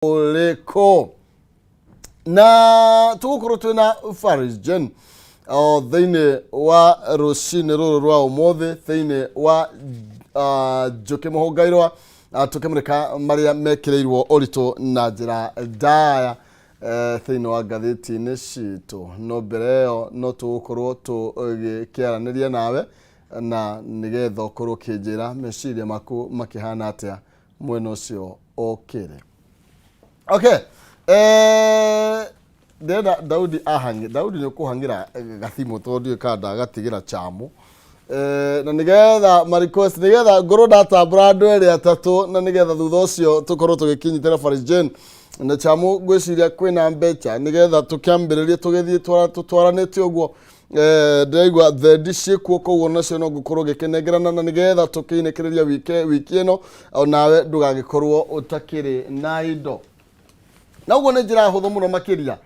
Ũrĩkũ na tũgũkorwo twĩna Faris Jane o thĩinĩ wa rũcinĩ rũrũ rwa ũmũthĩ thĩinĩ wa Njũkĩ Mũhũngairwa, tũkĩmũrĩka marĩa mekĩrĩirwo ũritũ na njĩra ndaya thĩinĩ wa ngathĩti-inĩ citũ. No mbere ĩyo no tũgũkorwo tũgĩkĩaranĩria nawe na nĩgetha ũkorwo ũkĩnjĩra meciria maku makĩhana atĩa mwena ũcio ũkĩrĩ. Okay, ndĩrenda Daudi ahang'e. Daudi, nĩ ũkũhang'ĩra gathimũ tondũ ndiũĩ kana ndagatigĩra chamu, na nĩgetha ma request, nĩgetha ngorwo ndatambũra andũ erĩ atatũ, na nĩgetha thutha ũcio tũkorwo tũgĩkinyitĩra Faris Jane na chamu. Ngwĩciria kwĩna mbeca nĩgetha tũkĩambĩrĩrie tũgĩthiĩ tũtwaranĩte ũguo. Ndĩraigua thendi ciĩkuo, koguo nacio no ngũkorwo ngĩkĩnengerana na nĩgetha tũkĩinĩkĩrĩria wiki ĩno, onawe ndũgagĩkorwo ũtakĩrĩ na indo. Na ũguo nĩ njĩra hũthũ mũno makĩria,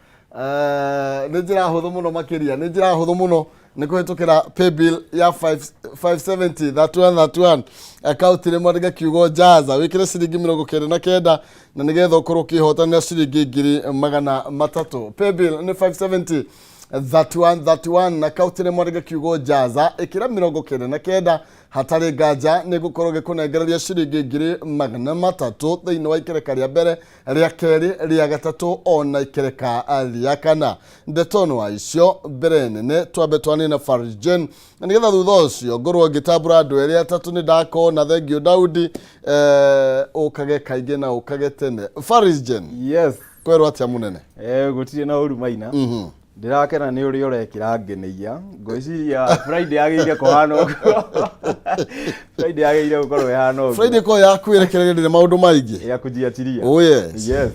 nĩ njĩra hũthũ mũno makĩria, nĩ njĩra hũthũ mũno, nĩ kũhĩtũkĩra paybill ya 570 31 31, akaunti nĩ mwandĩke kiugo "jaza", wĩkĩre ciringi 99 na nĩgetha ũkorwo ũkĩhotanĩra ciringi 300,000. Paybill nĩ 570 31 31, akaunti nĩ mwandĩke kiugo "jaza", ĩkĩra 99. Hatarĩ nganja nĩ ngũkorwo ngĩkũnengereria ciringi 300,000 thĩinĩ wa ikereka rĩa mbere, rĩa kerĩ, rĩa gatatũ ona ikereka rĩa kana. Ndeto nwa icio mbere nene, twambe twanina Faris Jane na nĩgetha thutha ũcio ngorwo ngĩtambũra andũ erĩ atatũ. Nĩ ndakona thengio Daudi, ũkage kaingĩ na ũkage tene. Faris Jane. Yes. Kwerwo atĩa, mũnene? Gũtirĩ na ũru, Maina. Ndĩrakena nĩ ũrĩa ũrekĩra ngeneia. Ngwĩciria Friday yagĩrĩire kũhana ũguo, Friday yagĩrĩire gũkorwo ĩhana ũguo. Friday ko yakwĩrekereria maũndũ maingĩ. Ya kujiachiria. Oh yes. Yes.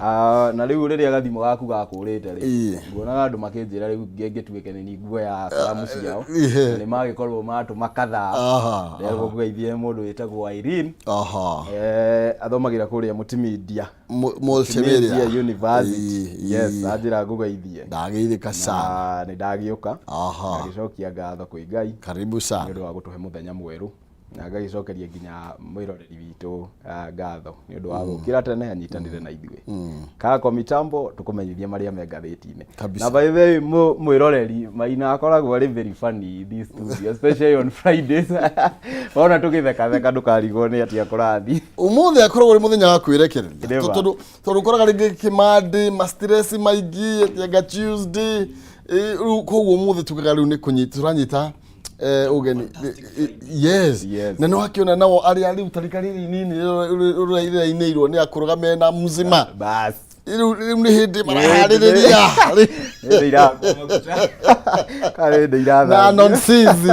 Ah, na rĩu rĩrĩa gathimũ gaku gakũrĩte rĩ, nguonaga andũ makĩnjĩra rĩu ngĩtuĩke nĩ niĩ nguoya salamu ciao. Na nĩ magĩkorwo matũma kadhaa. Ndĩrerwo ngũgeithie mũndũ wĩtagwo Irene. Athomagĩra kũrĩa Multimedia. Multimedia Multimedia University. Yes, anjĩra ngũgeithie. Ndageithĩka sana. Na nĩ ndagĩũka. Ngagĩcokia ngatho kwĩ Ngai Karibu nĩ sana. ũndũ wa gũtũhe mũthenya mwerũ, na ngagĩcokeria nginya mwĩroreri witũ ngatho nĩ ũndũ wa gũkĩra tene anyitanĩre na ithuĩ. Kaa mitambo tũkũmenyithia marĩa me ngathĩti-inĩ. Kabisa. Na by the way, mwĩroreri, Maina akoragwo arĩ very funny in this studio, especially on Fridays. Wona tũgĩthekatheka, ndũkarigwo nĩ atĩa kũrathiĩ. Ũmũthĩ akoragwo ũrĩ mũthenya wa kwĩrekereria. Nĩ ma. Tondũ ũkoraga rĩngĩ kĩmandĩ ma stress maingĩ atianga Tuesday, rĩu koguo ũmũthĩ tugaga rĩu nĩ kũnyita tũranyita ũgeni. Yes. Yes. Na nĩ wakĩona nao arĩa rĩu tarika rĩrĩ inini rĩrainĩirwo nĩ akũrũga mena mzima. Bas. Rĩu nĩ hĩndĩ maraharĩrĩria. Hĩndĩ irakua maguta kana hĩndĩ Na irathambio. Nonsizi,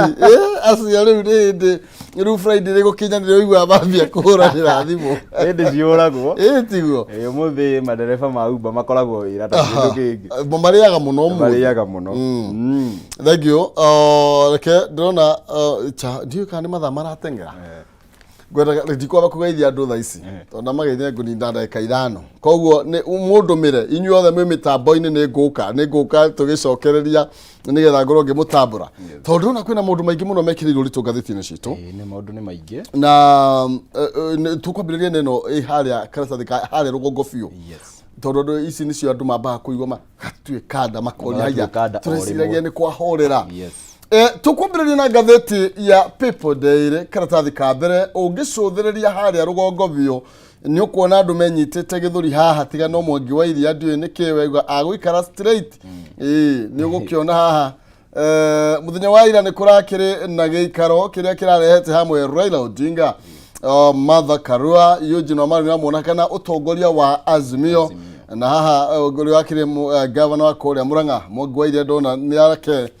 acio rĩu nĩ hĩndĩ rĩu Friday rĩgũkinya nĩ ũigua mambia kũhũranĩra thimũ. Hĩndĩ ciũragwo. Ĩ tiguo? Ĩ, ũmũthĩ madereba ma Uber makoragwo wĩra ta kĩndũ kĩngĩ. Marĩaga mũno ũmũthĩ. Marĩaga mũno. Thank you. Reke ndĩrona cha ndiũĩ kana nĩ mathaa marateng'era. Ngwendaga ndikwamba kũgeithia andũ thaa ici tondũ ndamageithia ngũninda ndagĩka 5, koguo nĩ mũndũmĩre inyuothe mwĩ mĩtambo-inĩ. Nĩ ngũka tũgĩcokereria nĩgetha ngorwo ngĩmũtambũra, tondũ ndĩrona kwĩna maũndũ maingĩ mũno mekĩrĩirwo ũritũ ngathĩti-inĩ citũ. Ĩ, nĩ maũndũ nĩ maingĩ. Na tũkwambĩrĩria na ĩno ĩ harĩa karatathi ka harĩa rũgongo biũ, tondũ andũ ici nĩcio andũ mambaga kũigua magatuĩka nda, makoria haya, Magatuĩka nda o tũreciragia rĩmwe. nĩ kwahorera. Yes. Tũkwambĩrĩria na ngathĩti ya People Daily, karatathi ka mbere. Ũngĩcũthĩrĩria harĩa rũgongo biũ nĩ ũkuona andũ menyitĩte gĩthũri haha, tiga no Mwangi wa Iria, ndiũĩ nĩkĩ wegua agũikara straight. Ĩĩ, nĩ ũgũkĩona haha, mũthenya wa ira nĩ kũrakĩrĩ na gĩikaro kĩrĩa kĩrarehete hamwe Raila Odinga, Martha Karua, Eugene Wamalwa nĩamuona, kana ũtongoria wa Azimio, na haha ũrĩa wakĩrĩ gavana wa kũrĩa Murang'a, Mwangi wa Iria, ndona nĩ ake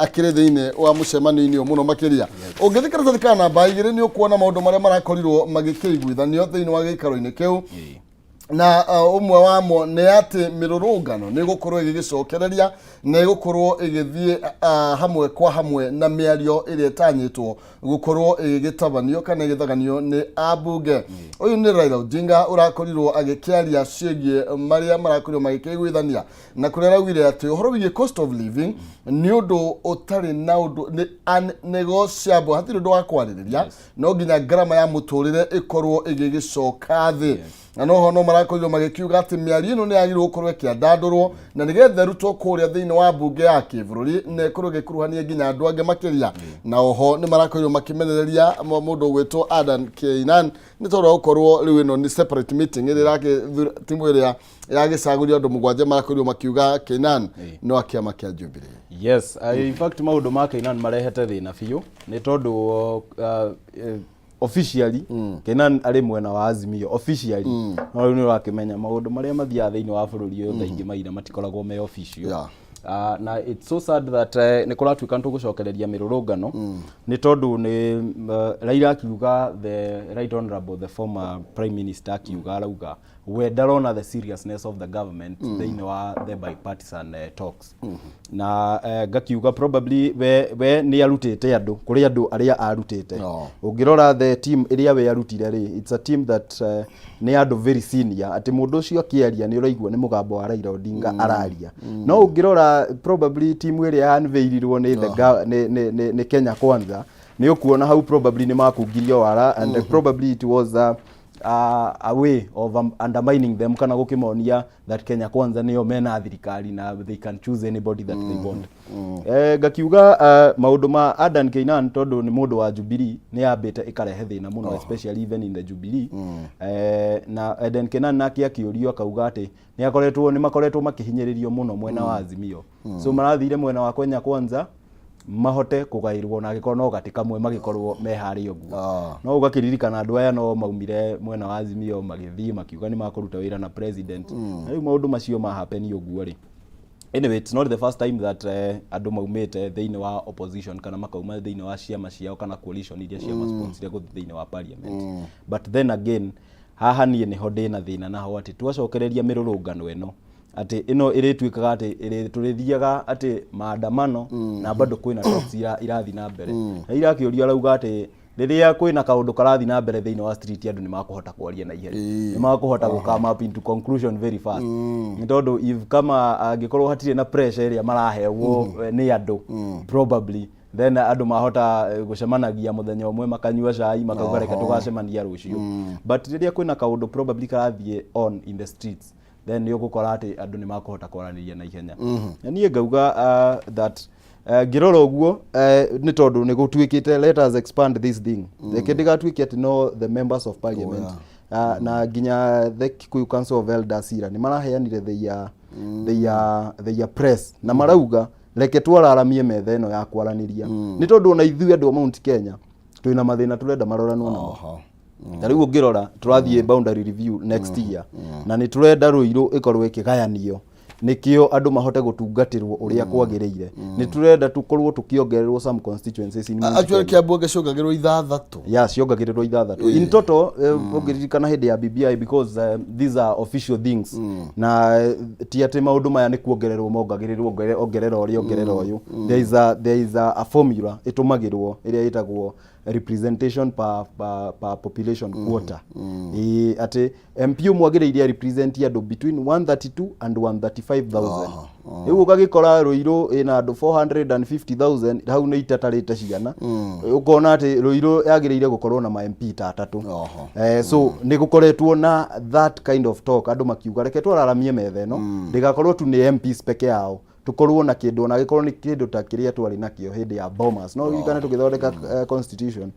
akĩrĩ thĩinĩ wa mũcemanio-inĩ ũyũ mũno makĩria. Ũngĩthiĩ karatathi ka namba 2 nĩ ũkuona maũndũ marĩa marakorirwo magĩkĩiguithanio thĩinĩ wa gĩikaro-inĩ kĩu, na ũmwe wamo nĩ atĩ mĩrũrũngano nĩ ĩgũkorwo ĩgĩgĩcokereria na ĩgũkorwo ĩgĩthiĩ hamwe kwa hamwe na mĩario ĩrĩa ĩtanyĩtwo gũkorwo ĩgĩgĩtabanio kana ĩgĩthaganio nĩ ambunge. Ũyũ nĩ Raila Odinga ũrakorirwo agĩkĩaria ciĩgiĩ marĩa marakorirwo magĩkĩiguithania, na kũrĩa araugire atĩ ũhoro wĩgiĩ cost of living nĩ ũndũ ũtarĩ na ũndũ, nĩ unnegotiable, hatirĩ ũndũ wa kwarĩrĩria. No nginya ngarama ya mũtũrĩre ĩkorwo ĩgĩgĩcoka thĩ. Na noho no marakorirwo magĩkiuga atĩ mĩario ĩno nĩ yagĩrĩirwo gũkorwo ĩkĩandandũrwo na nĩgetha ĩrutwo kũrĩa thĩinĩ wa mbunge ya kĩbũrũri na ĩkorwo ĩgĩkuruhania nginya andũ angĩ makĩria. Na oho nĩ marakorirwo makĩmenereria mũndũ ũgwĩtwo Adan Keynan nĩ tondũ wa gũkorwo rĩu ĩno nĩ separate meeting ĩrĩa ĩrakĩ timu ĩrĩa yagĩcagũria andũ mũgwanja marakorirwo makiuga Keynan no a kĩama kĩa Jubilee. Yes, in fact maũndũ ma Keynan marehete thĩna biũ nĩ tondũ officially Keynan arĩ mwena wa Azimio officially, no rĩu nĩ ũrakĩmenya maũndũ marĩa mathiaga thĩinĩ wa bũrũri ũyũ thaingĩ maira matikoragwo me official. Na it's so sad that nĩ kũratuĩka nĩ tũgũcokereria mĩrũrũngano nĩ tondũ nĩ Raila akiuga, the right honorable, the former prime minister, akiuga arauga we ndarona the seriousness of the government thĩinĩ wa the bipartisan talks. Na ngakiuga probably we nĩ arutĩte andũ kũrĩ andũ arĩa arutĩte. No. Ũngĩrora the team ĩrĩa we arutire rĩ, it's a team that nĩ andũ very senior, atĩ mũndũ ũcio akĩaria nĩ ũraigua nĩ mũgambo wa Raila Odinga araria. No ũngĩrora probably team ĩrĩa yanveirirwo nĩ the nĩ Kenya Kwanza, nĩ ũkuona hau probably nĩ makungirio wara and probably it was a way of undermining them kana gũkĩmonia that Kenya Kwanza nĩo mena thirikari na they can choose anybody that they want. Ngakiuga maũndũ ma Adan Keynan, tondũ nĩ mũndũ wa Jubilee, nĩ yambĩte ĩkarehe thĩna mũno, especially even in the Jubilee. Na Adan Keynan nake akĩũrio akauga atĩ nĩ akoretwo nĩ makoretwo makĩhinyĩrĩrio mũno mwena wa Azimio, so marathire mwena wa Kenya Kwanza mahote kũgaĩrwo na angĩkorwo no gatĩ kamwe magĩkorwo me harĩa ũguo. No ũgakĩririkana andũ aya no maumire mwena wa Azimio magĩthiĩ makiuga nĩ makũruta wĩra na president, na rĩu maũndũ macio ma happen ũguo rĩ. Anyway, it's not the first time that andũ maumĩte thĩinĩ wa opposition kana makauma thĩinĩ wa ciama ciao kana coalition iria ciama sponsor gũthiĩ thĩinĩ wa parliament. But then again, haha niĩ nĩho ndĩna thĩna naho, atĩ twacokereria mĩrũrũngano ĩno, atĩ ĩno ĩrĩtuĩkaga atĩ tũrĩthiaga atĩ maandamano na bado kwĩna talks irathiĩ na mbere. Na irakĩũrio arauga atĩ rĩrĩa kwĩna kaũndũ karathiĩ na mbere thĩinĩ wa street, andũ nĩ makũhota kwaria na ihenya, nĩ makũhota gũ come up into conclusion very fast, nĩ tondũ if kama angĩkorwo hatirĩ na pressure ĩrĩa maraheo nĩ andũ, probably then andũ mahota gũcemanagia mũthenya ũmwe, makanyua cai, makauga reke tũgacemania rũciũ. But rĩrĩa kwĩna kaũndũ probably karathiĩ on in the streets, then nĩ ũgũkora atĩ andũ nĩ makũhota kwaranĩria na ihenya. Na niĩ ngauga that ngĩrora ũguo, nĩ tondũ nĩ gũtuĩkĩte, let us expand this thing, reke ndĩgatuĩke atĩ no the members of parliament. Na nginya the Kikuyu Council of Elders ira nĩ maraheanire their press na marauga reke twararamie metha ĩno ya kwaranĩria, nĩ tondũ ona ithuĩ andũ a Mount Kenya twĩna mathĩna tũrenda maroranwo namo. Ta rĩu ũngĩrora tũrathiĩ boundary review next year, na nĩ tũrenda Rũirũ ĩkorwo ĩkĩgayanio nĩkĩo andũ mahote gũtungatĩrwo ũrĩa kwagĩrĩire. Nĩ tũrenda tũkorwo tũkĩongererwo some constituencies in Mount Actually, Kenya. Kĩambu gĩcũngagĩrwo ithathatũ. Ya, ciongagĩrĩrwo ithathatũ in total. Ũngĩririkana hĩndĩ ya BBI, because these are official things, na ti atĩ maũndũ maya nĩ kuongererwo mongagĩrĩrwo, ongerera ũrĩa, ongerera ũyũ, there is a formula ĩtũmagĩrwo ĩrĩa ĩtagwo representation per population quota. Ĩĩ, atĩ MP ũmwe agĩrĩire represent andũ between 132 and 135,000. Rĩu ũgagĩkora Rũirũ ĩna andũ 450,000, hau nĩ itatarĩte ciana, ũkona atĩ Rũirũ yagĩrĩire gũkorwo na ma MP ta atatũ. So nĩ gũkoretwo na that kind of talk, andũ makiuga reke twararamie metha ĩno, ndĩgakorwo tu nĩ MPs peke yao, tukorwo na kĩndũ ona gĩkorwo nĩ kĩndũ ta kĩrĩa twarĩ nakĩo hĩndĩ ya Bomas. No ũririkane tũgĩthondeka constitution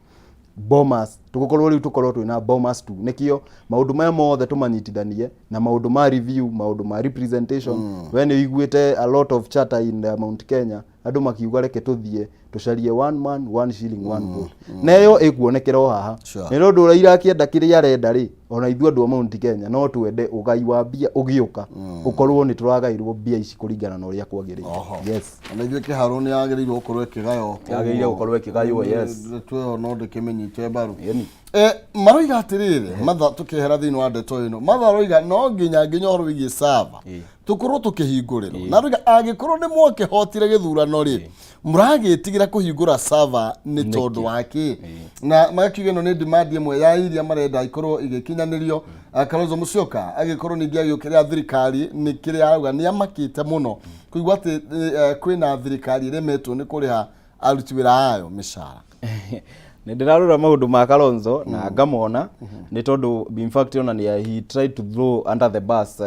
Bomas, tũgũkorwo rĩu tũkorwo twĩna Bomas tu, nĩkĩo maũndũ maya mothe tũmanyitithanie na maũndũ ma review, maũndũ ma representation. We nĩ ũiguĩte a lot of chatter in the Mount Kenya, andũ makiuga reke tũthiĩ tũcarie one man, one shilling, one vote, na ĩyo ĩkuonekera o haha. Nĩ tondũ Raila akĩenda kĩrĩa arenda rĩ, ona ithuĩ andũ a Mount Kenya no twende ũgai wa mbia ũgĩũka ũkorwo nĩ tũragaĩrwo mbia ici kũringana na ũrĩa kwagĩrĩire. Yes. Ona ithuĩ kĩharo nĩ yagĩrĩirwo gũkorwo ĩkĩgaywo. Yagĩrĩire gũkorwo ĩkĩgaywo, yes. Ndeto ĩyo no ndĩkĩmĩnyite mbaru. Yeni. Maroiga atĩrĩrĩ, matha tũkĩehera thĩinĩ wa ndeto ĩno, matha aroiga no nginya ũhoro wĩgiĩ sava tũkorwo tũkĩhingũrĩrwo, na aroiga angĩkorwo nĩ mwakĩhotire gĩthurano rĩ, mũragĩtigĩra kũhingũra sava nĩ tondũ wa kĩ? Na magakiuga ĩno nĩ demand ĩmwe ya iria marenda ikorwo igĩkinyanĩrio. Kalonzo Musyoka agĩkorwo ningĩ agĩũkĩrĩra thirikari nĩ kĩrĩa arauga nĩ amakĩte mũno kũigua atĩ kwĩna thirikari ĩremetwo nĩ kũrĩha aruti wĩra ayo mĩcara. Nĩ ndĩrarora maũndũ ma Kalonzo na ngamona nĩ tondũ in fact ona nĩ he tried to throw under the bus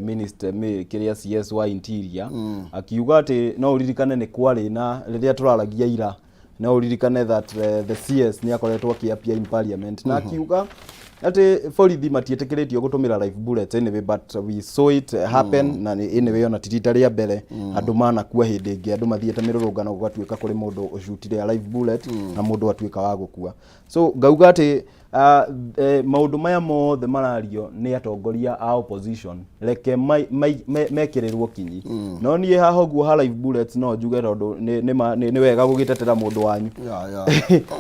minister kĩrĩa CS wa interior, akiuga atĩ no ũririkane nĩ kwarĩ na rĩrĩa tũraragia ira, no ũririkane that the CS nĩ akoretwo akĩappear in parliament na akiuga atĩ borithi matiĩtĩkĩrĩtio gũtũmĩra live bullets. Anyway, but we saw it happen na anyway ona ti rita rĩa mbere andũ manakua. Hĩndĩ ĩngĩ andũ mathiĩte mĩrũrũngano, gũgatuĩka kũrĩ mũndũ ũcutire a live bullet na mũndũ atuĩka wa gũkua. So ngauga atĩ maũndũ maya mothe marario nĩ atongoria a opposition, reke mekĩrĩrwo kinyi. No niĩ haha ũguo ha live bullets no njuge tondũ nĩ wega gũgĩtetera mũndũ wanyu.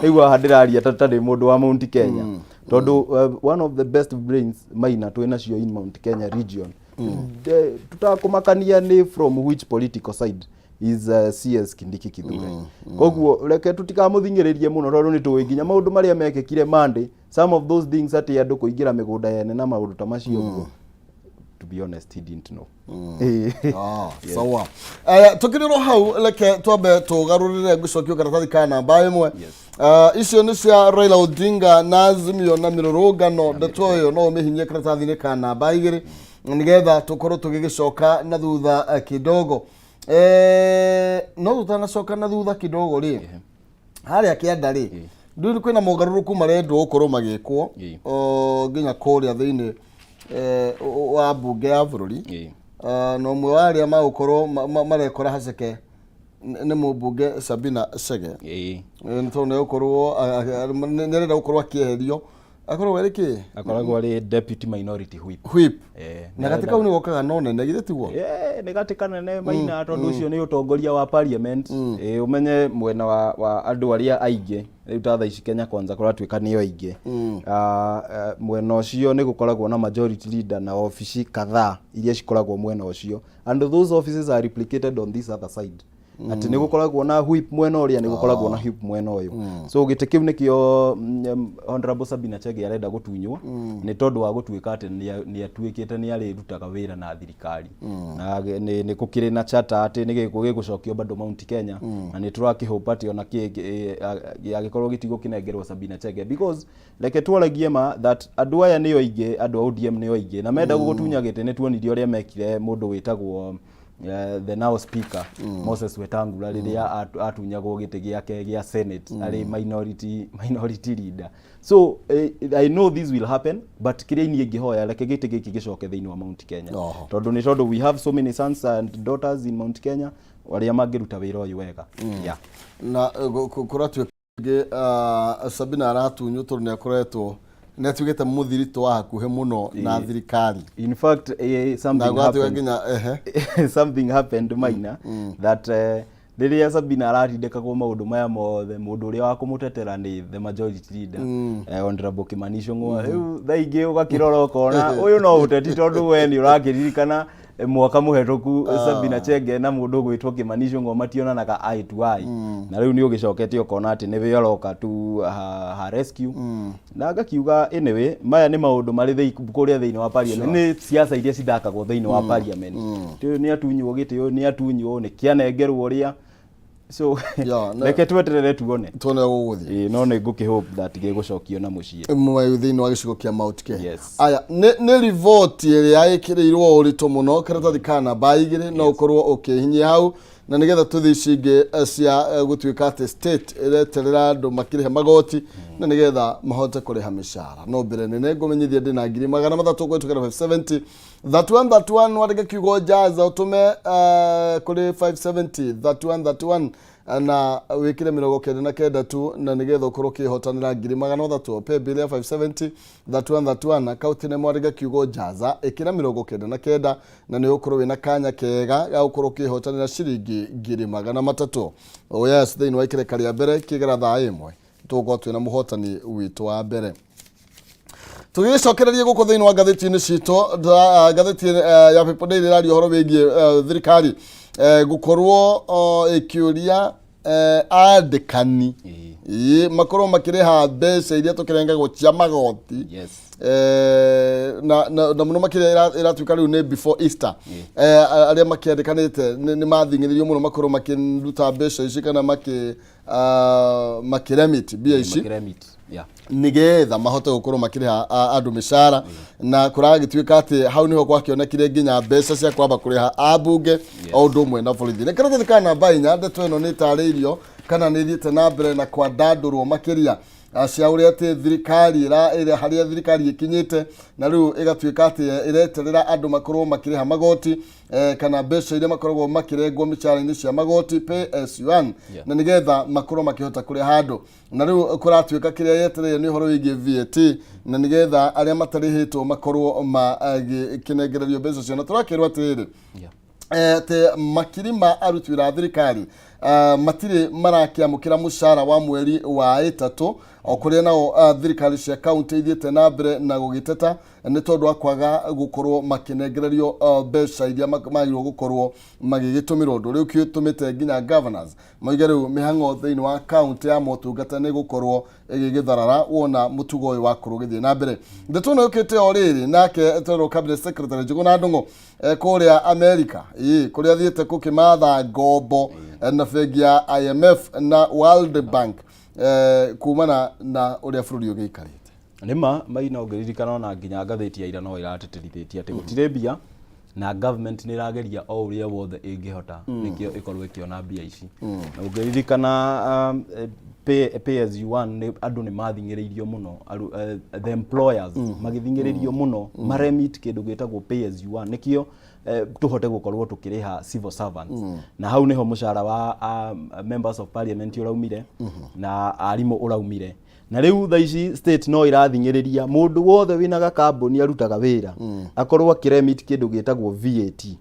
Rĩu haha ndĩraria ta ndĩ mũndũ wa Mount Kenya, tondũ one of the best brains maina twĩ nacio in Mount Kenya region, tũtakũmakania nĩ from which political side, is CS Kindiki Kithure. Koguo reke tutikamũthing'ĩrĩrie mũno, tondũ nĩ tũĩ nginya maũndũ marĩa mekĩkire Monday, some of those things, atĩ andũ kũingĩra mĩgũnda yene na maũndũ ta macio ũguo, to be honest, he didn't know. Ah, sawa. Aya, tukiriro hau, reke twambe tugarurire ngũcokio karatathi ka namba 1. Ah, icio nĩ cia Raila Odinga na Azimio na mĩrũrũngano. Ndeto ĩyo no ũmĩhinyie karatathi-inĩ ka namba 2, nĩgetha tũkorwo tũgĩgĩcoka na thutha kidogo. No tũtanacoka na thutha kidogo rĩ, harĩa kĩanda rĩ, ndũĩ kwĩna mogarũrũku marendwo gũkorwo magĩkwo nginya kũrĩa thĩinĩ wa mbunge ya bũrũri. Na ũmwe wa arĩa magũkorwo marekora haceke nĩ mũmbunge Sabina Chege. Nĩ tondũ nĩ gũkorwo nĩ arenda gũkorwo akĩeherio, akorwo arĩ kĩ? Akoragwo arĩ deputy minority whip. Whip. Na gatĩ kau nĩ gokaga no nene, githĩ tiguo? Nĩ gatĩ kanene maina, tondũ ũcio nĩ ũtongoria wa parliament. Ũmenye mwena wa andũ arĩa aingĩ rĩu ta thaa ici Kenya Kwanza kũratuĩka nĩo aingĩ. Ah, mwena ũcio nĩ gũkoragwo na majority leader na obici kadhaa iria cikoragwo mwena ũcio, and those offices are replicated on this other side, atĩ nĩ gũkoragwo na whip mwena ũrĩa, nĩ gũkoragwo na whip mwena ũyũ. So gĩtĩ kĩu nĩkĩo Honorable Sabina Chege arenda gũtunywo, nĩ tondũ wa gũtuĩka atĩ nĩ atuĩkĩte nĩ arĩrutaga wĩra na thirikari, na nĩ gũkĩrĩ na charter atĩ nĩ gĩgũcokio bado Mount Kenya, na nĩ tũrakĩhope atĩ ona gĩagĩkorwo gĩtigũkĩnengerwo Sabina Chege, because reke twaragie ma that andũ aya nĩo aingĩ, andũ a ODM nĩo aingĩ, na menda gũgũtunya gĩtĩ. Nĩ tuonirie ũrĩa mekire mũndũ wĩtagwo the now speaker Moses Wetangula rĩrĩa atunyagwo gĩtĩ gĩake gĩa senate arĩ minority leader. So I know this will happen, but kĩrĩa niĩ ingĩhoya, reke gĩtĩ gĩkĩ gĩcoke thĩinĩ wa Mount Kenya, tondũ nĩ tondũ we have so many sons and daughters in Mount Kenya arĩa mangĩruta wĩra ũyũ wega, yeah. Na kũratuĩka Sabina aratunywo tondũ nĩ akoretwo nĩ atuĩkĩte mũthiritũ wa hakuhĩ mũno na thirikari. In fact, na something gwatuĩka happened nginya ehe something happened maina that rĩrĩa Sabina aratindĩkagwo maũndũ maya mothe, mũndũ ũrĩa wa kũmũtetera nĩ the majority leader, Honorable Kimani Ichung'wa. Rĩu thaa ingĩ ũgakĩrora ũkona ũyũ no ũteti, tondũ we nĩ ũrakĩririkana mwaka mũhetũku Sabina Chege na mũndũ ũgwĩtwo Kimani Ichung'wa mationanaga eye to eye, na rĩu nĩ ũgĩcokete ũkona atĩ nĩwe ũroka tu ha rescue. Na ngakiuga anyway, maya nĩ maũndũ marĩ kũrĩa thĩinĩ wa parliament, nĩ siasa iria cithakagwo thĩinĩ wa parliament. Ti ũyũ nĩ atunywo gĩtĩ, ũyũ nĩ atunywo, nĩ kĩanengerwo ũrĩa, so reke tweterere tuone. Tuone gũgũthiĩ. Ĩĩ, no nĩ ngũkĩhope that gĩgũcokio na mũciĩ mwe thĩinĩ wa gĩcigo kĩa Mount Kenya. Yes. Aya, nĩ riboti ĩrĩa ĩkĩrĩirwo ũritũ mũno, karatathi ka namba 2, no ũkorwo ũkĩhinyia hau, na nĩgetha tũthiĩ ici ingĩ cia gũtuĩka atĩ state ĩreterera andũ makĩrĩha magoti na nĩgetha mahote kũrĩha mĩcara. No mbere nene ngũmenyithia ndĩna 300,000 kũhĩtũkĩra 570 31 31. Wandĩke kiugo jaza, ũtũme kũrĩ 570 31 31 na wĩkĩre 99 tu, na nĩgetha ũkorwo ũkĩhotanĩra 300,000. Pay bill ya 570 31 31, akaunti nĩ mwandĩke kiugo jaza, ĩkĩra 99, na nĩ ũgũkorwo wĩna kanya kega ga gũkorwo ũkĩhotanĩra ciringi 300,000. Oh yes, thĩinĩ wa ikereka rĩa mbere kĩgera thaa 1 tũgũkorwo twĩna mũhotani witũ wa mbere. Tũgĩcokereria gũkũ thĩinĩ wa ngathĩti-inĩ citũ, ngathĩti ya People Daily ĩraria ũhoro wĩgiĩ thirikari gũkorwo ĩkĩũria andĩkani makorwo makĩrĩha mbeca iria tũkĩrengagwo cia magoti. Na mũno makĩria ĩratuĩka rĩu nĩ before Easter. Arĩa makĩandĩkanĩte nĩ mathing'ĩrĩirio mũno makorwo makĩruta mbeca ici kana makĩremit mbia ici Makĩremit, yeah. Nigetha mahote gũkorwo makĩrĩha andũ mĩcara, na kũragĩtuĩka atĩ hau nĩho gwakĩonekire nginya mbeca cia kwamba kũrĩha ambunge o ũndũ ũmwe na borithi. Nĩ karatathi ka namba 4, ndeto ĩno nĩ ĩtarĩirio kana nĩ ĩthiĩte na mbere na kwandandũrwo makĩria cia ũrĩa atĩ thirikari ĩra harĩa thirikari ĩkinyĩte, na rĩu ĩgatuĩka atĩ ĩreterera andũ makorwo makĩrĩha magoti kana mbeca iria makoragwo makĩrengwo mĩcara-inĩ cia magoti, pay as you earn, na nĩgetha makorwo makĩhota kũrĩha andũ. Na rĩu kũratuĩka kĩrĩa yetereire nĩ ũhoro wĩgiĩ VAT, na nĩgetha arĩa matarĩhĩtwo makorwo magĩkĩnengererio mbeca cio. Na tũrakĩrwo atĩrĩrĩ, atĩ makiri ma aruti wĩra a thirikari matirĩ marakĩamũkĩra mũcara wa mweri wa ĩtatũ, o kũrĩa nao thirikari cia kaunti ithiĩte na mbere na gũgĩteta nĩ tondũ wa kwaga gũkorwo makĩnengererio mbeca iria magĩrĩirwo gũkorwo magĩgĩtũmĩrwo, ũndũ ũrĩa ũkĩtũmĩte nginya governors moige rĩu mĩhang'o thĩinĩ wa kaunti ya motungata nĩ gũkorwo ĩgĩgĩtharara wona mũtugo ũyũ wakorwo ũgĩthiĩ na mbere. Ndeto ĩno yũkĩte o rĩrĩ nake twerwo cabinet secretary Njũgũna Ndung'u kũrĩa America, ĩĩ, kũrĩa athiĩte gũkĩmatha ngombo na bengi ya IMF na World Bank kumana na ũrĩa bũrũri ũgĩikarĩte. Nĩma maina, ũngĩririkana ona nginya ngathĩti ya ira no ĩratĩtĩrithĩtie atĩ gũtirĩ mbia na government nĩ ĩrageria o ũrĩa wothe ĩngĩhota nĩkĩo ĩkorwo ĩkĩona mbia ici. Na ũngĩririkana pay as you earn, nĩ andũ nĩ mathing'ĩrĩirio mũno, the employers magĩthing'ĩrĩrio mũno maremit kĩndũ gĩtagwo pay as you earn nĩkĩo tũhote gũkorwo tũkĩrĩha civil servants. Na hau nĩho mũcara wa members of parliament ũraumire na arimũ ũraumire. Na rĩu thaa ici state no ĩrathing'ĩrĩria mũndũ wothe wĩna gakambuni arutaga wĩra akorwo akĩremit kĩndũ gĩtagwo VAT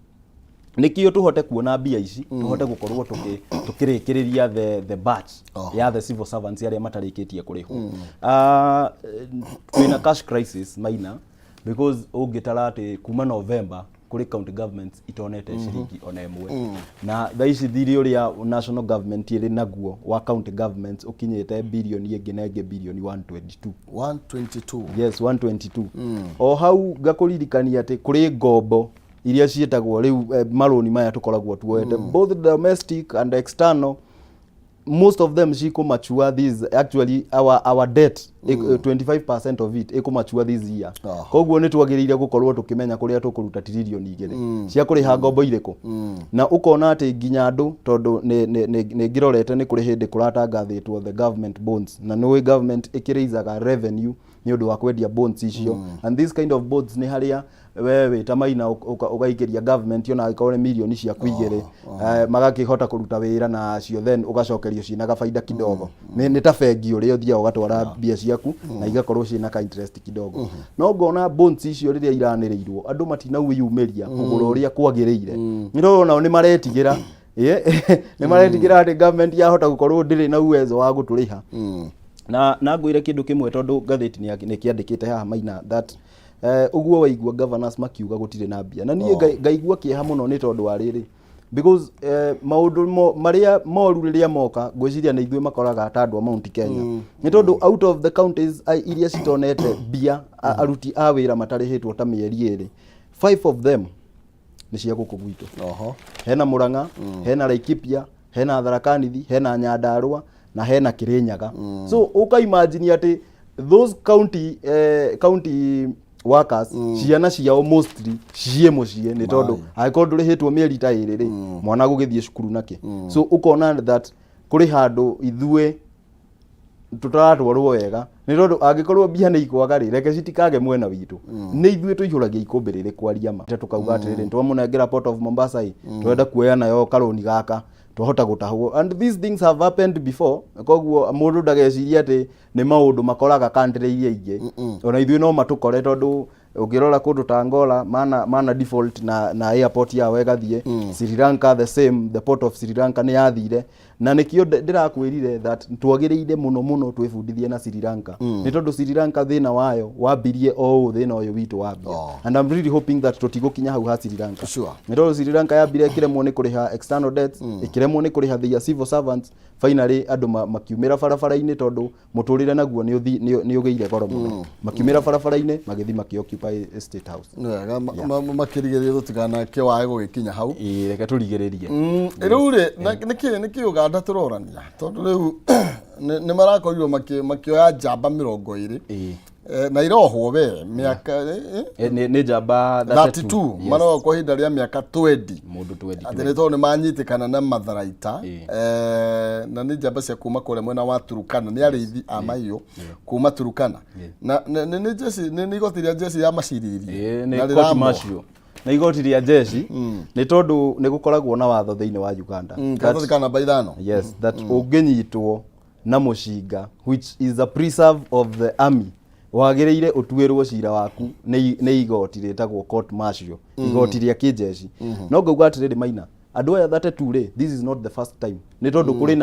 nĩkĩo tũhote kuona mbia ici, tũhote gũkorwo tũkĩrĩkĩrĩria the batch ya the civil servants arĩa matarĩkĩtie kũrĩhwo. Twĩna cash crisis, Maina, because ũngĩtara atĩ kuma November kũrĩ county governments itonete ciringi ona ĩmwe, na thaa ici thirĩ ũrĩa national government ĩrĩ naguo wa county governments ũkinyĩte birioni ĩngĩ na ĩngĩ, birioni 122. 122. Yes, 122. O hau ngakũririkania atĩ kũrĩ ngombo iria ciĩtagwo rĩu marũni maya tũkoragwo tuoete, both domestic and external. Most of them cikũmature this, actually our debt, 25% of it ĩkũmature this year. Koguo nĩ twagĩrĩire gũkorwo tũkĩmenya kũrĩa tũkũruta 2 trillion cia kũrĩha ngombo irĩkũ. Na ũkona atĩ nginya andũ, tondũ nĩ ngĩrorete nĩ kũrĩ hĩndĩ kũratangathĩtwo the government bonds, na nĩ government ĩkĩrĩizaga revenue nĩ ũndũ wa kwendia bonds icio. And this kind of bonds nĩ harĩa we wĩ ta Maina ũgaikĩria government ona angĩkorwo nĩ mirioni ciaku 2, magakĩhota kũruta wĩra nacio, then ũgacokerio ciĩna gabaida kidogo. Nĩ ta bengi ũrĩa ũthiaga ũgatwara mbia ciaku na igakorwo ciĩna ka interest kidogo. No ngona bonds icio rĩrĩa iranĩrĩirwo, andũ matinawĩyumĩria kũgũra ũrĩa kwagĩrĩire, nĩ tondũ nao nĩ maretigĩra. Nĩ maretigĩra atĩ government yahota gũkorwo ndĩrĩ na uwezo wa gũtũrĩha. Na ngwĩre kĩndũ kĩmwe, tondũ ngathĩti nĩ kĩandĩkĩte haha, Maina, that ũguo waigua governors makiuga gũtirĩ na mbia, na niĩ ngaigua kĩeha mũno nĩ tondũ wa rĩrĩ, because maũndũ marĩa moru rĩrĩa moka, ngwĩciria nĩ ithuĩ makoraga ta andũ a Mount Kenya, nĩ tondũ out of the counties iria citonete mbia, aruti a wĩra matarĩhĩtwo ta mĩeri 2, five of them nĩ cia gũkũ gwitũ. Hena Murang'a, hena Laikipia, hena Tharaka Nithi, hena Nyandarua na hena Kirinyaga. So ũka imagine atĩ those county workers, ciana ciao mostly ciĩ mũciĩ, nĩ tondũ angĩkorwo ndũrĩhĩtwo mĩeri ta 2 rĩ, mwana gũgĩthiĩ cukuru nakĩ? So ũkona that kũrĩ handũ ithuĩ tũtaratwarwo wega, nĩ tondũ angĩkorwo mbia nĩ ikwaga rĩ, reke citikage mwena witũ. Nĩ ithuĩ tũihũragia ikũmbĩ rĩrĩ kwaria ma, tũkauga atĩrĩrĩ, twamũnengera Port of Mombasa ĩ, twenda kuoya nayo karũni gaka twahota gũtahwo. And these things have happened before, koguo mũndũ ndagecirie atĩ nĩ maũndũ makoraga country iria ingĩ. Ona ithuĩ no matũkore, tondũ ũngĩrora kũndũ ta Angola mana default na airport yao ĩgathiĩ. Sri Lanka the same, the port of Sri Lanka nĩ yathire. Na nĩkĩo ndĩrakwĩrire that twagĩrĩire mũno mũno twĩbundithie na Sri Lanka, nĩ tondũ Sri Lanka thĩna wayo wambirie o ũũ thĩna ũyũ witũ wambia. And I'm really hoping that tũtigũkinya hau ha Sri Lanka. Nĩ tondũ Sri Lanka yambire ĩkĩremwo nĩ kũrĩha external debts, ĩkĩremwo nĩ kũrĩha their civil servants, finally andũ makiumĩra barabara-inĩ tondũ mũtũrĩre naguo nĩ nĩ ũgĩire goro mũno. Makiumĩra barabara-inĩ, magĩthiĩ makĩ occupy State House. Nĩ wega makĩrigĩrĩria tũtikanakĩwae gũgĩkinya hau. Ĩĩ, reke tũrigĩrĩrie. Rĩu rĩ, nĩkĩ Uganda tũrorania, tondũ rĩu nĩ marakorirwo makĩoya njamba 20 na irohwo we mĩaka Nĩ njamba 32. Yes. Marohwo kwa ihinda rĩa mĩaka 20. Mũndũ 20. Atĩ nĩ tondũ nĩ manyitĩkana na matharaita, na nĩ njamba cia kuma kũrĩa mwena wa Turukana, nĩ arĩithi a mahiũ kuma Turukana, na nĩ jeshi, nĩ igoti rĩa jeshi ya macirĩrie Ĩĩ, na nĩ court rĩramoha. martial na igoti rĩa jeshi, nĩ tondũ nĩ gũkoragwo na watho thĩinĩ wa Uganda Karatathi ka namba 5. Yes, that ũngĩnyitwo na mũcinga, which is a preserve of the army, wagĩrĩire ũtuĩrwo cira waku nĩ igoti rĩtagwo court martial, igoti rĩa kĩnjeshi. No ngauga atĩrĩrĩ, Maina, andũ aya 32 rĩ, this is not the first time, nĩ tondũ kũrĩ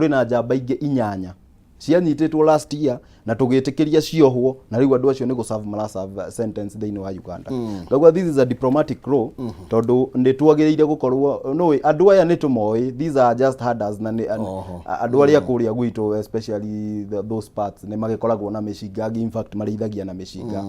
na njamba ingĩ inyanya cianyitĩtwo last year na tũgĩtĩkĩria ciohwo, na rĩu andũ acio nĩ gũserve maraserve sentence thĩinĩ wa Uganda. Ngauga this is a diplomatic law, tondũ nĩ twagĩrĩire gũkorwo nũĩ andũ aya nĩ tũmoĩ, these are just herders, na nĩ andũ arĩa kũrĩa gwitũ, especially those parts, nĩ magĩkoragwo na mĩcinga, angĩ in fact marĩithagia na mĩcinga.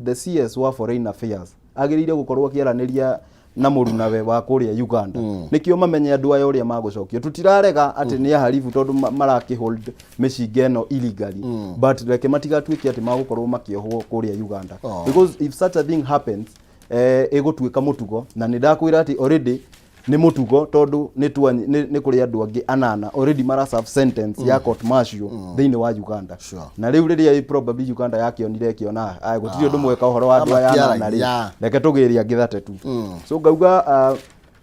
The CS wa foreign affairs agĩrĩire gũkorwo akĩaranĩria na mũrunawe wa kũrĩa Uganda, nĩkĩo mamenye andũ aya ũrĩa magũcokio. Tũtirarega atĩ nĩ aharibu tondũ marakĩhold mĩcinga ĩno illegally, but reke matigatuĩke atĩ magũkorwo makĩohwo kũrĩa Uganda, because if such a thing happens, ĩgũtuĩka mũtugo, na nĩ ndakwĩra atĩ already nĩ mũtugo, tondũ nĩ kũrĩ andũ angĩ anana already mara serve sentence ya court martial thĩinĩ wa Uganda. Na rĩu rĩrĩa probably Uganda yakĩonire, ĩkĩona aya gũtirĩ ũndũ mweka ũhoro wa andũ aya anana rĩ, Matiaragia. Reke tũgĩre angĩ 32. So ngauga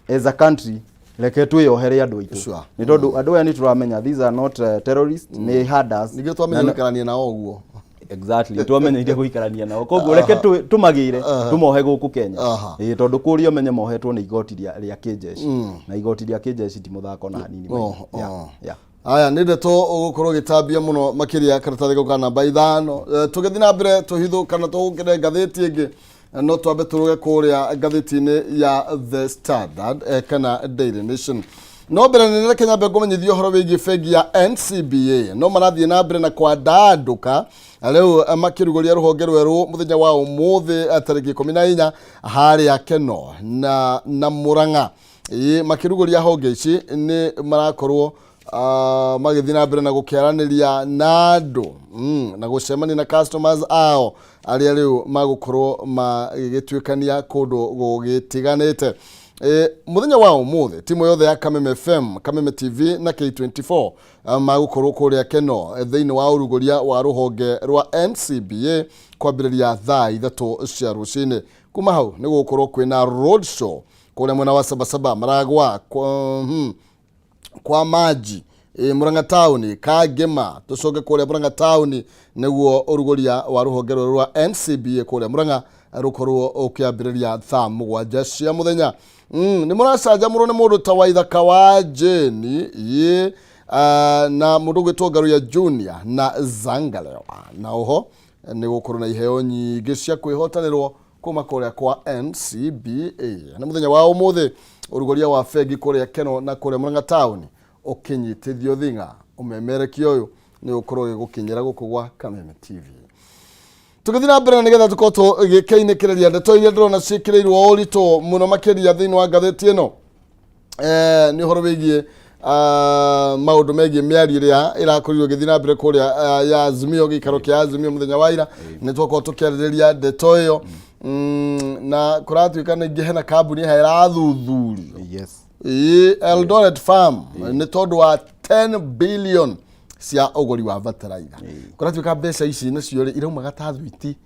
as a country, reke twĩyohere andũ aitũ, nĩ tondũ andũ aya nĩ tũramenya these are not terrorists, nĩ herders. Ningĩ twamenye gũikarania nao ũguo. Exactly, twamenyeire gũikarania nao, koguo reke tũmagĩre tũmohe gũkũ Kenya. Ĩĩ, tondũ kũrĩa ũmenye mohetwo nĩ igoti rĩa kĩnjeshi, na igoti rĩa kĩnjeshi ti mũthako na hanini, Maina. Yeah. Aya nĩ ndeto ũgũkorwo ũgĩtambia mũno makĩria karatathi gau ka namba 5. Tũgĩthiĩ na mbere tũhithũ kana tũgũkĩre ngathĩti ĩngĩ, no twambe tũrũge kũrĩa ngathĩti-inĩ ya The Standard kana Daily Nation. No mbere nĩ reke nyambe ngũmenyithie ũhoro wĩgiĩ bengi ya NCBA. No marathiĩ na mbere na kwandandũka rĩu, makĩrugũria rũhonge rwerũ mũthenya wa ũmũthĩ, tarĩki 14, harĩa Keno na Mũrang'a. Ĩĩ, makĩrugũria honge ici nĩ marakorwo magĩthiĩ na mbere na gũkĩaranĩria na andũ na gũcemania na customers ao arĩa rĩu magũkorwo magĩgĩtuĩkania kũndũ gũgĩtiganĩte. Mũthenya wa ũmũthĩ timu yothe ya Kameme FM, Kameme TV na K24 magũkorwo kũrĩa Keno, thĩinĩ wa ũrugũria wa rũhonge rwa NCBA kwambĩrĩria thaa 3 cia rũcinĩ. Kuma hau nĩ gũgũkorwo kwĩna road show kũrĩa mwena wa Sabasaba, Maragwa kwa maji, Murang'a town, Kangema, tucoke kũrĩa Murang'a town nĩguo ũrugũria wa rũhonge rwerũ rwa NCBA kũrĩa Murang'a rũkorwo ũkĩambĩrĩria thaa 7 cia mũthenya. Nĩ mũracanjamũrwo nĩ mũndũ ta Waithaka wa Jane ĩ na mũndũ ũgwĩtwo Ngaruya Junior na Zangalewa, na oho nĩ gũkorwo na iheo nyingĩ cia kwĩhotanĩrwo kuma kũrĩa kwa NCBA. Nĩ mũthenya wa ũmũthĩ ũrugũria wa bengi kũrĩa Keno na kũrĩa Murang'a town ũkĩnyitithio thing'a. Ũmemerekia ũyũ nĩ ũkorwo ũgĩgũkinyĩra gũkũ gwa Kameme TV. Tũgĩthiĩ na mbere na nĩgetha tũkorwo tũgĩkĩinĩkĩrĩria ndeto iria ndĩrona ciĩkĩrĩirwo ũritũ mũno makĩria thĩinĩ wa ngathĩti ĩno, nĩ ũhoro wĩgiĩ maũndũ megiĩ mĩario ĩrĩa ĩrakorirwo ĩgĩthiĩ na mbere kũrĩa ya Azimio, gĩikaro kĩa Azimio mũthenya wa ira. Nĩ twakorwo tũkĩarĩrĩria ndeto ĩyo, na kũratuĩka ningĩ hena kambuni ĩha ĩrathuthurio. Ĩĩ, Eldoret Farm, nĩ tondũ wa 10 billion cia ũgũri wa bataraitha. Kũratuĩka mbeca ici nacio rĩ iraumaga ta thwiti.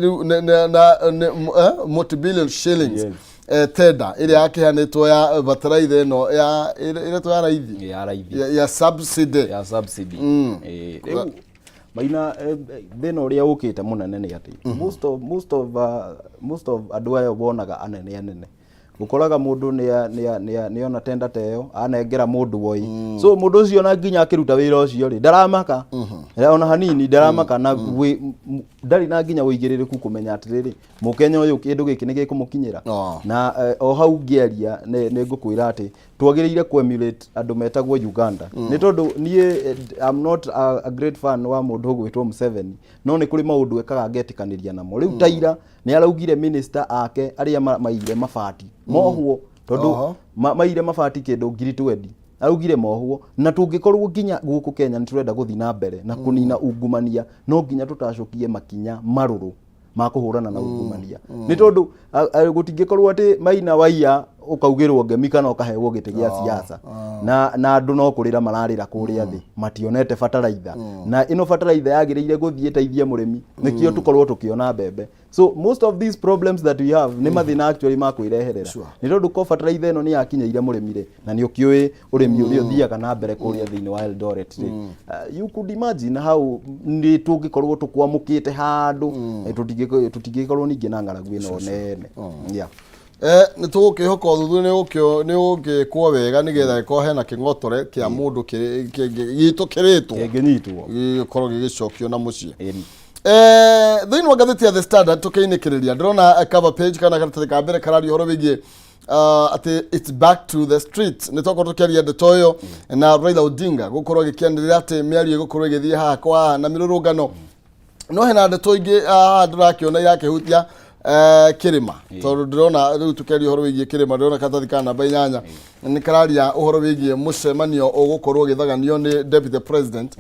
Rĩu na multi-billion shillings tender ĩrĩa yakĩheanĩtwo ya bataraitha ĩno ya ĩretwo ya raithi. Ya raithi. Ya subsidy. Ya subsidy. Rĩu Maina, thĩna ũrĩa ũkĩte mũnene nĩ atĩ most of andũ aya wonaga anene anene. Ũkoraga mũndũ nĩona tenda ta ĩyo anengera mũndũ woi, so mũndũ ũcio na nginya akĩruta wĩra ũcio rĩ, ndaramaka ona hanini, ndaramaka na ndarĩ na nginya ũigĩrĩrĩku kũmenya atĩrĩrĩ, mũkenya ũyũ kĩndũ gĩkĩ nĩ gĩkũmũkinyĩra. Na o hau ngĩaria nĩ ngũkwĩra atĩ twagĩrĩire ku emulate andũ metagwo Uganda, nĩ tondũ niĩ I'm not a great fan wa mũndũ ũgwĩtwo Museveni, no nĩ kũrĩ maũndũ ekaga ngetĩkanĩria namo. Rĩu ta ira nĩ araugire minister ake arĩa maiyire mabati mohwo, tondũ maiyire mabati kĩndũ 20,000, araugire mohwo. Na tũngĩkorwo nginya gũkũ Kenya nĩ tũrenda gũthiĩ na mbere na kũnina ungumania, no nginya tũtacũkie makinya marũrũ ma kũhũrana na ungumania, nĩ tondũ gũtingĩkorwo atĩ Maina waiya ũkaugĩrwo ngemi kana ũkaheo gĩtĩ gĩa siasa na andũ no kũrĩra mararĩra kũrĩa thĩ mationete bataraitha, na ĩno bataraitha yagĩrĩire gũthiĩ ĩteithie mũrĩmi nĩkĩo tũkorwo tũkĩona mbembe. So most of these problems that we have nĩ mathĩna actually ma kwĩreherera, nĩ tondũ ko bataraitha ĩno nĩ yakinyĩire mũrĩmi rĩ, na nĩ ũkĩũĩ ũrĩmi ũrĩa ũthiaga na mbere kũrĩa thĩinĩ wa Eldoret rĩ, you could imagine how nĩ tũngĩkorwo tũkwamũkĩte handũ, tũtingĩkorwo ningĩ na ng'aragu ĩno nene, yeah. Nĩ tũgũkĩhoka ũthuthuria nĩ ũgũgĩkwo wega nĩgetha gĩkorwo hena kĩng'otore kĩa mũndũ gitũ kĩrĩtwo kĩngĩnyitwo gĩgĩkorwo gĩgĩcokio na mũciĩ. Ĩni. Thĩinĩ wa ngathĩti ya The Standard tũkĩinĩkĩrĩria, ndĩrona cover page kana karatathi ka mbere kararia ũhoro wĩgiĩ atĩ it's back to the streets. Nĩ twakorwo tũkĩaria ndeto ĩyo na Raila Odinga gũkorwo agĩkĩanĩrĩra atĩ mĩario ĩgũkorwo ĩgĩthiĩ haha kwa haha na mĩrũrũngano, no hena ndeto ingĩ haha ndĩrakĩona irakĩhutia kĩrĩma, tondũ ndĩrona rĩu tũkĩaria ũhoro wĩgiĩ kĩrĩma, ndĩrona karatathi ka namba 8 nĩ kararia ũhoro wĩgiĩ mũcemanio ũgũkorwo ũgĩthaganio nĩ Deputy President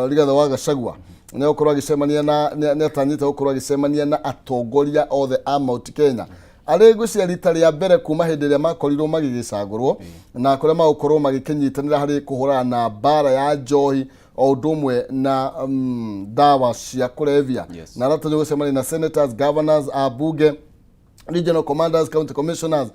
Rigathĩ wa Gachagua. Nĩ gũkorwo agĩcemania na nĩ atanyĩte gũkorwo agĩcemania na atongoria othe a Mount Kenya arĩ ngwĩciria rita rĩa mbere kuma hĩndĩ ĩrĩa makorirwo magĩgĩcagũrwo, na kũrĩa magũkorwo magĩkĩnyitanĩra harĩ kũhũrana na mbara ya njohi o ũndũ ũmwe na ndawa cia kũrebia. Na aratanywo gũcemania na senators, governors, ambunge, regional commanders, county commissioners,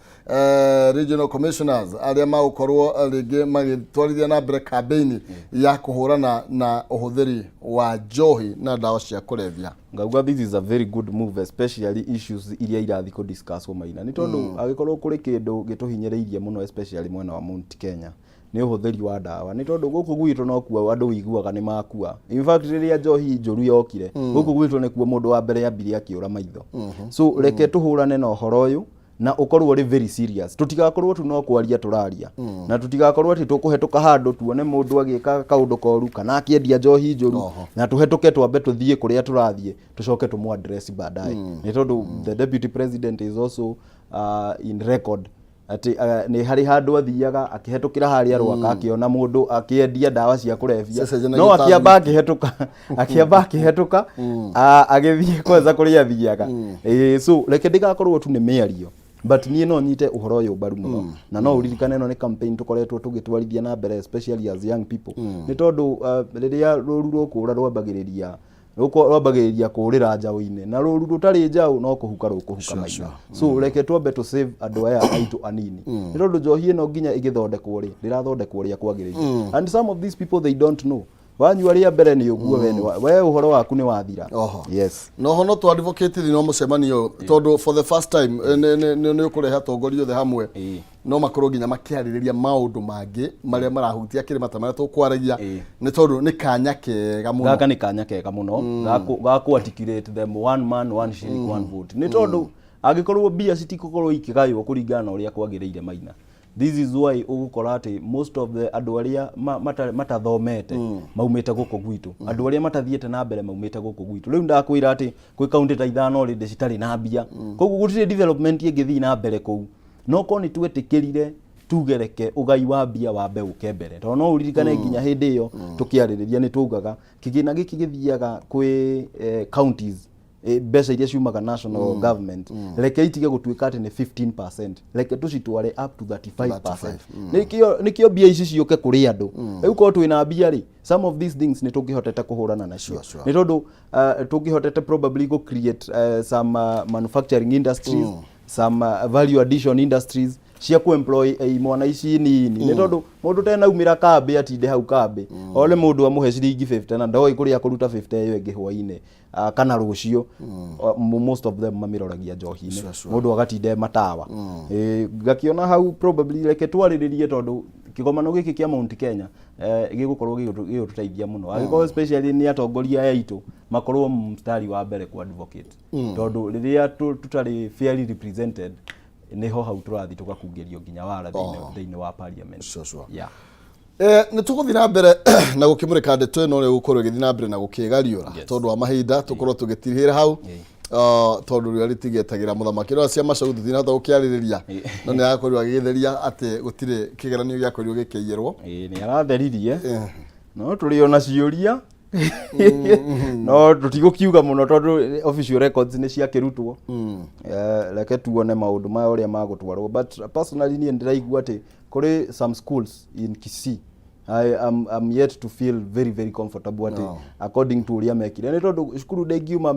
regional commissioners arĩa magũkorwo rĩngĩ magĩtwarithia na mbere kambĩini ya kũhũrana na ũhũthĩri wa njohi na ndawa cia kũrebia. Ngauga this is a very good move, especially issues iria irathi kũ discuss Maina, nĩ tondũ angĩkorwo kũrĩ kĩndũ gĩtũhinyĩrĩirie mũno, especially mwena wa Mount Kenya, nĩ ũhũthĩri wa ndawa, nĩ tondũ gũkũ gwitũ nokuo andũ wiguaga nĩ makua. In fact, rĩrĩa njohi njũru yokire gũkũ gwitũ, nĩkuo mũndũ wa mbere ambire akĩũra maitho. So reke tũhũrane na ũhoro ũyũ na ũkorwo ũrĩ very serious, tũtigakorwo tu no kwaria tũraria, na tũtigakorwo atĩ tũkũhetũka handũ tuone mũndũ agĩka kaũndũ koru kana akĩendia njohi njũru na tũhetũke, twambe tũthiĩ kũrĩa tũrathiĩ, tũcoke tũmũ address baadaye, nĩ tondũ the Deputy President is also in record atĩ nĩ harĩ handũ athiaga akĩhetũkĩra harĩa Rwaka, akĩona mũndũ akĩendia ndawa cia kũrebia, Cecenjanagia no akĩamba ta akĩhetũka, akĩamba akĩhetũka, agĩthiĩ kwanza kũrĩa athiaga. So reke ndĩgakorwo tu nĩ mĩario, but niĩ no nyite ũhoro ũyũ mbaru mũno, na no ũririkane ĩno nĩ campaign tũkoretwo tũgĩtwarithia na mbere, especially as young people, nĩ tondũ rĩrĩa rũru rũkũra rwambagĩrĩria kũrĩra njaũ-inĩ, na rũru rũtarĩ njaũ no kũhuka rũkũhuka maina. So reke twambe tũ save andũ aya aitũ anini, nĩ tondũ njohi ĩno nginya ĩgĩthondekwo rĩ, ndĩrathondekwo ũrĩa kwagĩrĩire, and some of these people, they don't know. Wanyua rĩa mbere nĩ ũguo, we we ũhoro waku nĩ wathira. Yes. No no tũ advocate thĩinĩ wa mũcemanio, tondũ for the first time nĩ ũkũrehe atongoria othe hamwe, no makorwo nginya makĩarĩrĩria maũndũ mangĩ marĩa marahutia kĩrĩma ta marĩa tũkwaragia, nĩ tondũ nĩ kanya kega mũno. Gaka nĩ kanya kega mũno ga kũ articulate them one man, one shilling, one vote, nĩ tondũ angĩkorwo mbia citigũkorwo ikĩgaywo kũringana na ũrĩa kwagĩrĩire, Maina, this is why ũgũkora atĩ most of the andũ arĩa matathomete maumĩte gũkũ gwitũ, andũ arĩa matathiĩte na mbere maumĩte gũkũ gwitũ. Rĩu ndakwĩra atĩ kwĩ kaunti ta 5 already citarĩ na mbia, koguo gũtirĩ development ĩngĩthiĩ na mbere kũu. No korwo nĩ twetĩkĩrire tuge reke ũgai wa mbia wambe ũke mbere, tondũ no ũririkane nginya hĩndĩ ĩyo tũkĩarĩrĩria nĩ twaugaga kĩgĩna gĩkĩ gĩthiaga kwĩ counties, mbeca iria ciumaga national government, reke itige gũtuĩka atĩ nĩ 15%, reke tũcitware up to 35%, nĩkĩo mbia ici ciũke kũrĩ andũ. Rĩu korwo twĩna mbia rĩ, some of these things nĩ tũngĩhotete kũhũrana nacio, nĩ tondũ tũngĩhotete probably go create some manufacturing industries, some value addition industries. Cia kũ employ imwana ici nini, nĩ tondũ mũndũ tenaumĩra kambĩ atinde hau kambĩ, one mũndũ amũhe ciringi 50 na ndoĩ kũrĩa kũruta 50 ĩyo ĩngĩ hwainĩ kana rũciũ. Most of them mamĩroragia njohi-inĩ. Mũndũ agatinda e matawa. Ngakĩona hau probably reke twarĩrĩrie, tondũ kĩgomano gĩkĩ kĩa Mount Kenya gĩgũkorwo gĩgũtũteithia mũno angĩkorwo especially nĩ atongoria aya aitũ makorwo mstari wa mbere ku advocate, tondũ rĩrĩa tũtarĩ fairly represented, nĩho hau tũrathiĩ tũgakungĩrio nginya wara thĩinĩ wa parliament. Yeah. Nĩ tũgũthiĩ na mbere na gũkĩmũrĩka ndeto ĩno ũrĩa gũkorwo ĩgĩthiĩ na mbere na gũkĩgariũra. Tondũ wa mahinda tũkorwo tũgĩtirihĩra hau. Tondũ rĩrĩa rĩtigĩetagĩra mũthamaki no cia macau tũtinahota gũkĩarĩrĩria, no nĩ arakorirwo agĩgĩtheria atĩ gũtirĩ kĩgeranio gĩakorirwo gĩkĩiyĩrwo. Ĩĩ, nĩ aratheririe, no tũrĩ ona ciũria, no tũtigũkiuga mũno tondũ official records nĩ ciakĩrutwo. Reke tuone maũndũ maya ũrĩa magũtwarwo, but personally niĩ ndĩraigua atĩ kũrĩ some schools in Kisii I'm yet to feel very very comfortable atĩ No. according to ũrĩa mekire, nĩ tondũ cukuru ndĩngiuma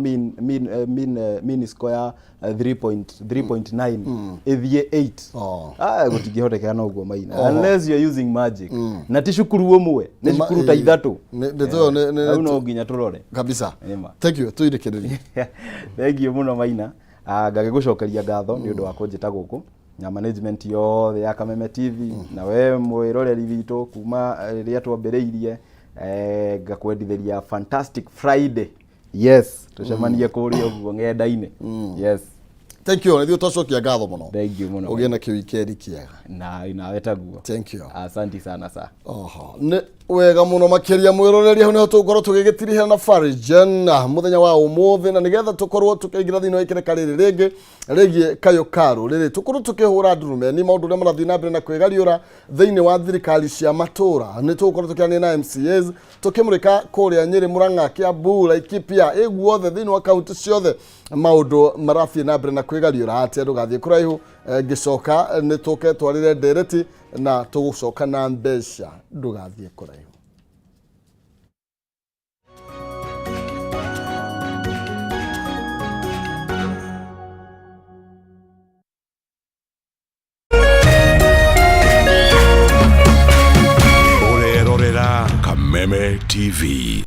mean score ya 3.3.9 ĩthiĩ 8. Ah, gũtingĩhotekeka na ũguo maina, unless you're using magic, na ti cukuru ũmwe, nĩ cukuru ta ithatũ. Ndeto ĩyo Hau no nginya tũrore. Kabisa. Ĩma. Thank you, tũirĩkĩrĩrie. Thank you mũno maina. Ngagĩgũcokeria ngatho nĩ ũndũ wa kũnjĩta gũkũ na management yothe ya Kameme TV, na we mwĩroreri witũ kuma rĩrĩa twambĩrĩirie. Ngakwendithĩria fantastic Friday. Yes, tũcemanie kũrĩa ũguo ng'enda-inĩ. Yes. Thank you, nithuĩ twacokia ngatho mũno. Thank you mũno. Ũgĩe na kĩwikendi kĩega. Na nawe taguo. Thank you. Asante sana sa. Oho, nĩ wega mũno makĩria mwĩroreri, hau nĩho tũgũkorwo tũgĩgĩtirihĩra na Farijan mũthenya wa ũmũthĩ, na nĩgetha tũkorwo tũkĩingĩra thĩinĩ wa ikereka rĩrĩ rĩngĩ rĩgiĩ kayũ ka rũrĩrĩ, tũkorwo tũkĩhũra ndurumeni maũndũ ũrĩa marathiĩ na mbere na kwĩgariũra thĩinĩ wa thirikari cia matũra. Nĩ tũgũkorwo tũkĩaranĩria na MCAs, tũkĩmũrĩka kũrĩa Nyĩrĩ, Mũrang'a, Kiambu, Laikipia, ĩ guothe thĩinĩ wa kaunti ciothe maũndũ marathiĩ na mbere na kwĩgariũra atĩa. Ndũgathiĩ kũraihu. Ngĩcoka nĩ tũke twarĩre ndereti na tũgũcoka na mbeca. Ndũgathiĩ kũraihu. Ũrerorera Kameme TV.